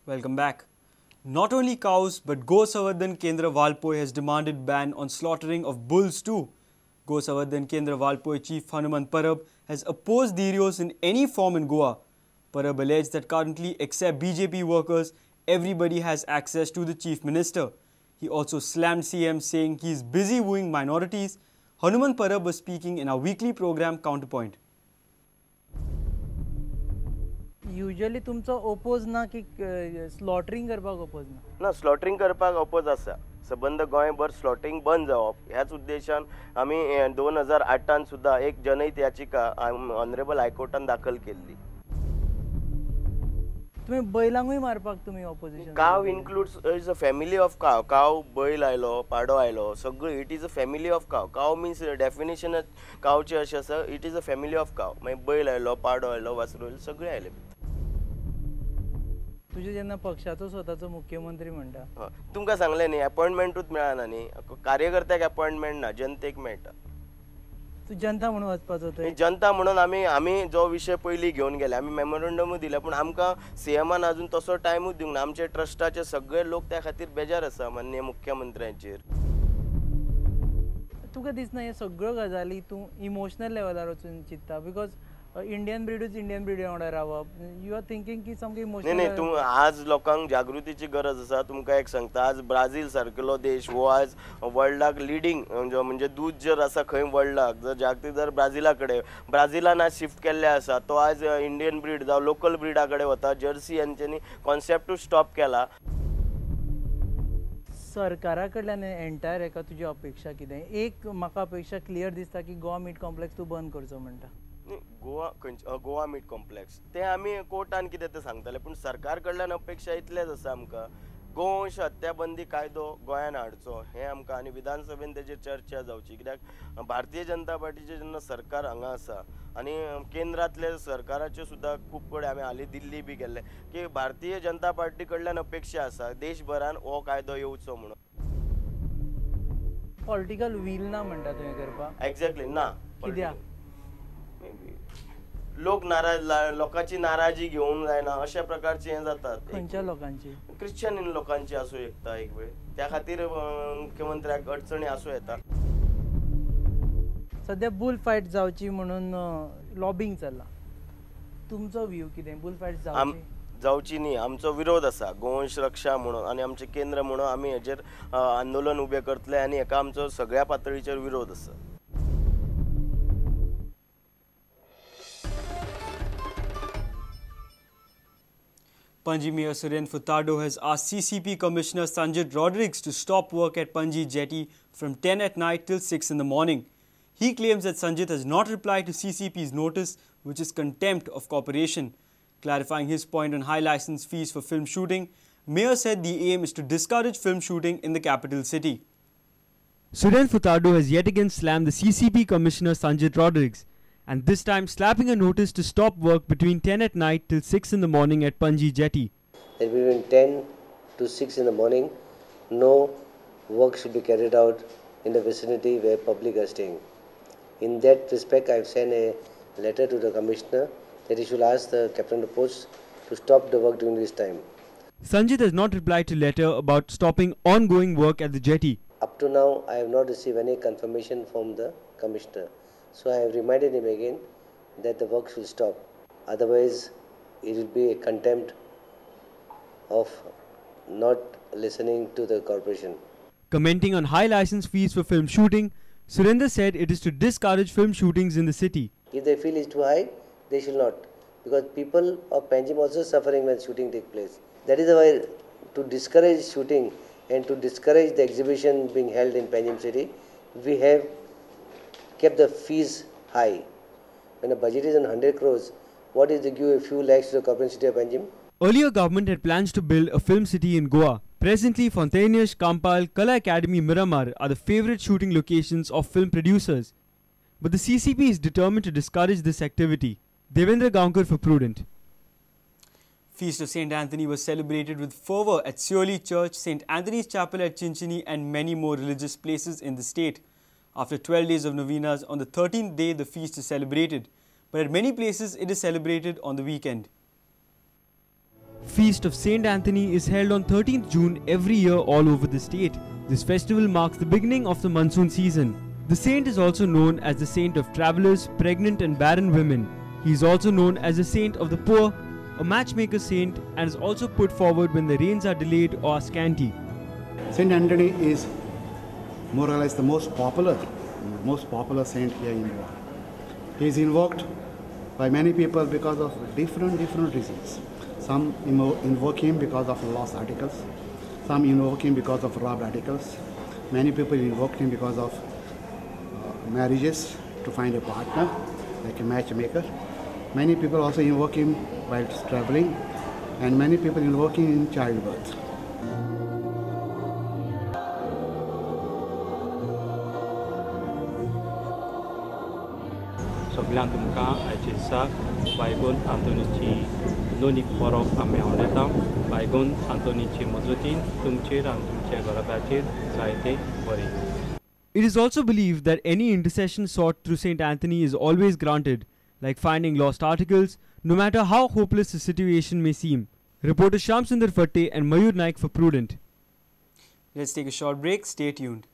Welcome back. Not only cows, but Go Samvardhan Kendra Valpoi has demanded ban on slaughtering of bulls too. Go Samvardhan Kendra Valpoi Chief Hanuman Parab has opposed Dhirios in any form in Goa. Parab alleged that currently, except BJP workers, everybody has access to the Chief Minister. He also slammed CM, saying he is busy wooing minorities. Hanuman Parab was speaking in our weekly program Counterpoint. Usually तुमचो oppose ना की slaughtering करपाक oppose ना? ना, slaughtering करपाक oppose आसा. सबंद गोंयभर स्लॉटरिंग बंद जावप ह्याच उद्देशान आमी 2008 सुद्दां एक जनहित याचिका ऑनरेबल हायकोर्टान दाखल केल्ली. तुमी बैलांकूय मारपाक तुमी opposition? Cow includes is a family of cow. Cow बैल आयलो, पाडो आयलो, सगळी it is a family of cow. Cow means definition कावची अशें आसा, it is a family of cow. मागीर बैल आयलो, पाडो आयलो, वासरू आयलो, सगळे आयले. तुजे जेन्ना पक्षाचो स्वताचो मुख्यमंत्री म्हणटा, तुमकां सांगलें न्ही, अपॉयंटमेंटूच मेळना न्ही, कार्यकर्त्याक अपॉयंटमेंट ना, जनतेक मेळटा. तूं जनता म्हणून वचपाचो थंय? जनता म्हणून आमी आमी जो विशय पयलीं घेवन गेले, आमी मेमोरंडमूय दिलें, पूण आमकां सीएमान अजून तसो टायमूच दिवंक ना. आमचे ट्रस्टाचे सगळे लोक त्या खातीर बेजार आसा माननीय मुख्यमंत्र्यांचेर. तुका दिसना हे सगळ्यो गजाली तूं इमोशनल लेवलार वचून चिंत्ता? Because Indian ब्रिडूच इंडियन ब्रिडी वांगडा रावप, you are thinking की सामकें इमोशनल. न्ही न्ही, तूं आज लोकांक जागृतीची गरज आसा. तुमकां एक सांगता, आज ब्राझील सारकेलो देश हो आज वर्ल्डाक लिडींग, म्हणजे दूद जर आसा खंय वर्ल्डाक जर जागतीक जर ब्राझिला कडेन, ब्राझिलान आज शिफ्ट केल्ले आसा, तो आज इंडियन ब्रीड जावं लोकल ब्रिडा कडेन वता. जर्सी यांच्यांनी कॉन्सेप्टूच स्टॉप केला. सरकारा कडल्यान एंटायर हेका तुजी अपेक्षा कितें? एक म्हाका अपेक्षा क्लियर दिसता की गोवा मीट कॉम्प्लेक्स तूं बंद करचो म्हणटा. गोवा खंयचे गोवा मीट कॉम्प्लेक्स ते आमी कोर्टान कितें तें सांगतले, पूण सरकार कडल्यान अपेक्षा इतलेच आसा आमकां, गोवंश हत्या बंदी कायदो गोंयान हाडचो हें आमकां, आनी विधानसभेन तेजेर चर्चा जावची. कित्याक भारतीय जनता पार्टीचें जेन्ना सरकार हांगा आसा आनी केंद्रांतले सरकाराच्यो सुद्दां खूब कडेन आमी हालीं दिल्ली बी गेल्ले की भारतीय जनता पार्टी कडल्यान अपेक्षा आसा देशभरान हो कायदो येवचो म्हणून. पॉलिटिकल वील ना म्हणटा तुवें करपाक? एग्जॅक्टली ना. कित्याक? लोक नाराज, लोकांची नाराजी घेवंक जायना अशा प्रकारचे हें जाता. खंयच्या लोकांची? क्रिश्चन लोकांची आसूं शकता एक वेळ, त्या खातीर मुख्यमंत्र्याक अडचणी आसूं येता. सद्या बुल फायट जावची म्हणून लॉबिंग चल्लां, तुमचो व्यू कितें? बुल फायट जावची जावची न्ही, आमचो विरोध आसा गोवंश रक्षा म्हणून आनी आमचें केंद्र म्हणून आमी हेजेर आंदोलन उबें करतले आनी हेका आमचो सगळ्या पातळीचेर विरोध आसा. Panjim Mayor Surian Furtado has asked CCP Commissioner Sanjit Rodrigues to stop work at Panji Jetty from 10 at night till 6 in the morning. He claims that Sanjit has not replied to CCP's notice, which is contempt of corporation. Clarifying his point on high license fees for film shooting, Mayor said the aim is to discourage film shooting in the capital city. Surian Furtado has yet again slammed the CCP Commissioner Sanjit Rodrigues, and this time slapping a notice to stop work between 10 at night till 6 in the morning at Panji Jetty. That between 10 to 6 in the morning, no work should be carried out in the vicinity where public are staying. In that respect, I have sent a letter to the commissioner that he should ask the captain of ports to stop the work during this time. Sanjit has not replied to letter about stopping ongoing work at the jetty. Up to now, I have not received any confirmation from the commissioner. So I have reminded him again that the work should stop. Otherwise, it will be a contempt of not listening to the corporation. Commenting on high license fees for film shooting, Surendra said it is to discourage film shootings in the city. If they feel it's too high, they should not. Because people of Panjim also suffering when shooting takes place. That is why to discourage shooting and to discourage the exhibition being held in Panjim city, we have kept the fees high. When a budget is on 100 crores, what is to give a few lakhs to the corporate city of Panjim? Earlier, government had plans to build a film city in Goa. Presently, Fontainhas, Campal, Kala Academy, Miramar are the favorite shooting locations of film producers. But the CCP is determined to discourage this activity. Devendra Gaonkar for Prudent. Feast of St. Anthony was celebrated with fervour at Siolim Church, St. Anthony's Chapel at Chinchinim and many more religious places in the state. After 12 days of novenas, on the 13th day the feast is celebrated. But at many places it is celebrated on the weekend. Feast of Saint Anthony is held on 13th June every year all over the state. This festival marks the beginning of the monsoon season. The saint is also known as the saint of travelers, pregnant and barren women. He is also known as the saint of the poor, a matchmaker saint, and is also put forward when the rains are delayed or are scanty. Saint Anthony is more or less the most popular saint here in Goa. He is invoked by many people because of different reasons. Some invoke him because of lost articles. Some invoke him because of robbed articles. Many people invoked him because of marriages, to find a partner, like a matchmaker. Many people also invoke him while traveling, and many people invoke him in childbirth. सगळ्यांक तुमकां आयचे दिसा बायगोन आंतोनीची लोनीक परब आमी आवडटा. बायगोन आंतोनीचे मजतीन तुमचेर आनी तुमच्या घराब्याचेर जायते बरें. It is also believed that any intercession sought through Saint Anthony is always granted, like finding lost articles, no matter how hopeless the situation may seem. Reporter Shyam Sundar Fatte and Mayur Naik for Prudent. Let's take a short break. Stay tuned.